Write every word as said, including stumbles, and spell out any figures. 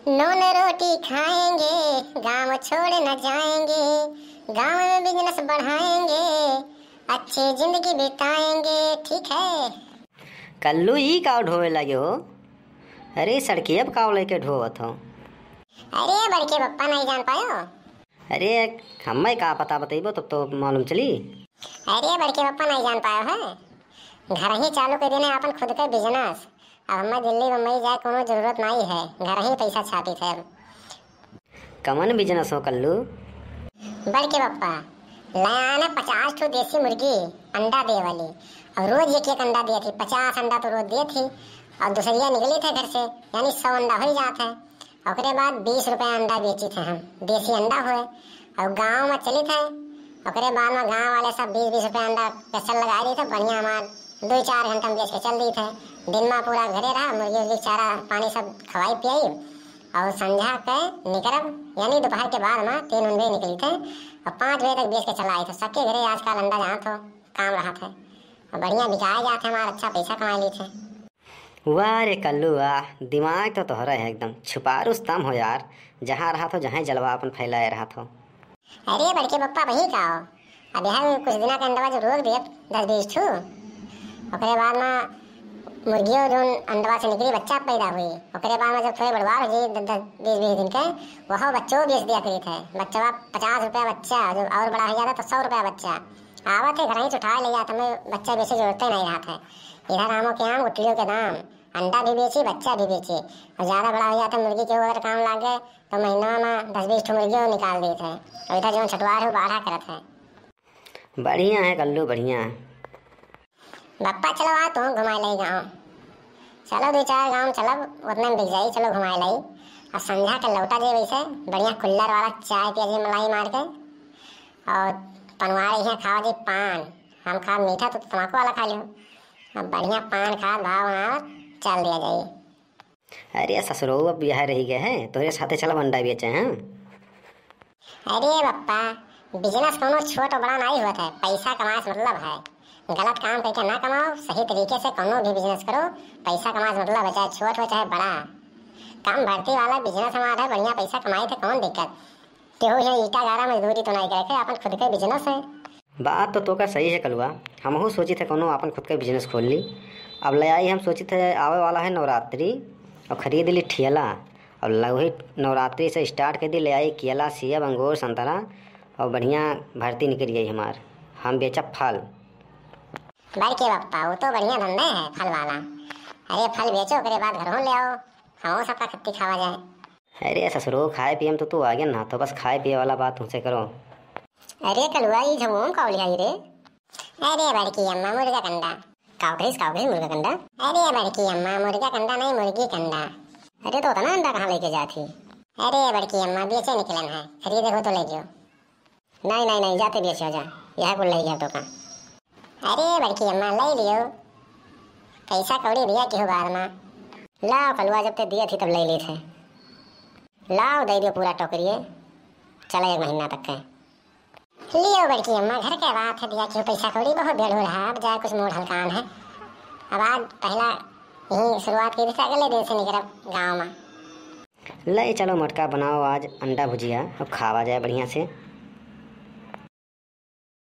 नून रोटी खाएंगे, गांव छोड़ न जाएंगे, गांव में बिजनेस बढ़ाएंगे, अच्छी जिंदगी बिताएंगे, ठीक है। कल्लू, ई काव ढोवे लगे हो? अरे, सड़किया पे काव लेके ढोवत हो? अरे बड़के पप्पा, नहीं जान पायो? अरे, हमें का पता बतइबो, तब तो मालूम चली। अरे बड़के पप्पा, नहीं जान पायो है? घर ही चालू कर देने अपन खुद के बिजनेस। अब हमें दिल्ली बम्बई जाए कोनो जरूरत नहीं है, घर ही पैसा छापी थे अब। कवन बिजनेस हो कल्लू? बड़के पप्पा, लाने पचास ठो देसी मुर्गी अंडा दे वाली, और रोज एक एक अंडा दिए थी, पचास अंडा तो रोज दिए थी, और दूसरिया निकली थे घर से, यानी सौ अंडा हो ही जात है। ओकरे बाद बीस रुपया अंडा बेची थे हम, देसी अंडा होए, और गांव में चली थे। ओकरे बाद में गांव वाले सब बीस बीस रुपया अंडा पैसा लगा दी थे, बढ़िया हमार दो चार घंटा में बेच के चल दी थे। दिन में पूरा घरे रहा, मुर्गी उर्गी चारा पानी सब खवाई पियाई, और संझा के निकलब, यानी दोपहर के बाद में तीन उन बजे निकली थे, और पाँच बजे तक बेच के चला आई थे। सबके घरे आजकल अंडा जहाँ थो काम रहा थे, और बढ़िया बिकाए जाते हमार, अच्छा पैसा कमा ली थे। वाह रे कल्लू वाह, दिमाग तो तोहरा है एकदम, छुपा रुस्तम हो यार, जहाँ रहा थो जहाँ जलवा अपन फैलाए रहा थो। अरे बड़के पप्पा, वही का हो, अब यहाँ कुछ दिना के अंडवा जो रोक दिए, दस बीस ठू, ओकरे बाद में मुर्गियों जोन अंडवा से निकली बच्चा पैदा हुई, ओकरे बाद में जब थोड़े बड़वार हो जाई, दस दस बीस बीस दिन के, वह बच्चों बेच दिया करी थे। बच्चा पचास रुपया बच्चा, जब और बड़ा हो जाता तो सौ रुपया बच्चा। आवत है घर ही से उठा ले जात, हमें बच्चा बेचे जरूरत ही नहीं रहा था। इधर आमों के आम, गुठलियों के दाम, अंडा भी बेची, बच्चा भी बेची, और ज़्यादा बड़ा हो जाता मुर्गी के अगर काम लाग गए तो महीना में दस बीस ठो मुर्गी निकाल देते हैं। और इधर जो छठवार है, बाढ़ा करत है। बढ़िया है कल्लू, बढ़िया है। बप्पा, चलो आ, तुम घुमाए लाई गाँव। चलो, दो चार गाँव चलब, उतने में बिक जाई। चलो, घुमाए लाई। अब संझा के लौटा जे वैसे बढ़िया कुल्हड़ वाला चाय पिया जे मलाई मार के, और पनवार यहाँ खावा जे पान, हम खा मीठा, तो तम्बाकू वाला खा लियो। अब बढ़िया पान खात भाव वहाँ चल दिया जाई। अरे ससुरो, अब यह रही गए है, तोहरे साथे चलब अंडा बेचे हैं। अरे बप्पा, बिजनेस कोनो छोट बड़ा नहीं होत है, पैसा कमाए से मतलब है। गलत काम करके ना कमाओ, सही तरीके से कोनो भी बिजनेस करो, पैसा कमाए से मतलब है, चाहे छोट हो चाहे बड़ा। काम भर्ती वाला बिजनेस हमारा है, बढ़िया पैसा कमाई थे, कौन दिक्कत? केहू यहाँ ईटा गारा मजदूरी तो नहीं करे, अपन खुद के बिजनेस है। बात तो तोका सही है कलुआ, हमहू सोचित है कोनो आपन खुद के बिजनेस खोल ली। अब ले आई, हम सोचित है आवे वाला है नवरात्रि, और खरीद ली ठेला, और लवही नवरात्रि से स्टार्ट कर दी, ले आई केला, सेब, अंगूर, संतरा, और बढ़िया भर्ती निकल गई हमार। हम बेचब फल। बड़के बप्पा, वो तो बढ़िया धंधा है फल वाला। अरे फल बेचो, ओकरे बाद घरों ले आओ, हमहू सबका खत्ती खावा जाए। अरे ससुरो, खाए पिए में तो तू आगे ना, तो बस खाए पिए वाला बात तुमसे करो। अरे कलुआ, ई झमुआ में का लियाई रे? अरे बड़की अम्मा, मुर्गा कंडा। का कहिस, का कहिस, मुर्गा कंडा? अरे बड़की अम्मा, मुर्गा कंडा नहीं, मुर्गी कंडा। अरे तो उतना अंडा कहाँ लेके जात ही? अरे बड़की अम्मा, बेचे निकलन है, खरीदे हो तो ले जाओ। नहीं, नहीं, नहीं, जाते बेच हो जा, यह कुल ले गया तो का। अरे बड़की अम्मा, ले लियो, पैसा कौड़ी दिया केहू बाद में। लाओ कलुआ, जब ते दिए थी तब ले ली थे। लाओ, दे दियो पूरा टोकरिए, चले एक महीना तक के। लियो बड़की अम्मा, घर के बात है, दिया केहू पैसा कौड़ी, बहुत बेड़ू रहा, अब जाए कुछ मूड हल्कान है। अब आज पहला यही शुरुआत की थी, अगले दिन से निकलब गाँव में। ले चलो मोटका, बनाओ आज अंडा भुजिया, अब खावा जाए बढ़िया से।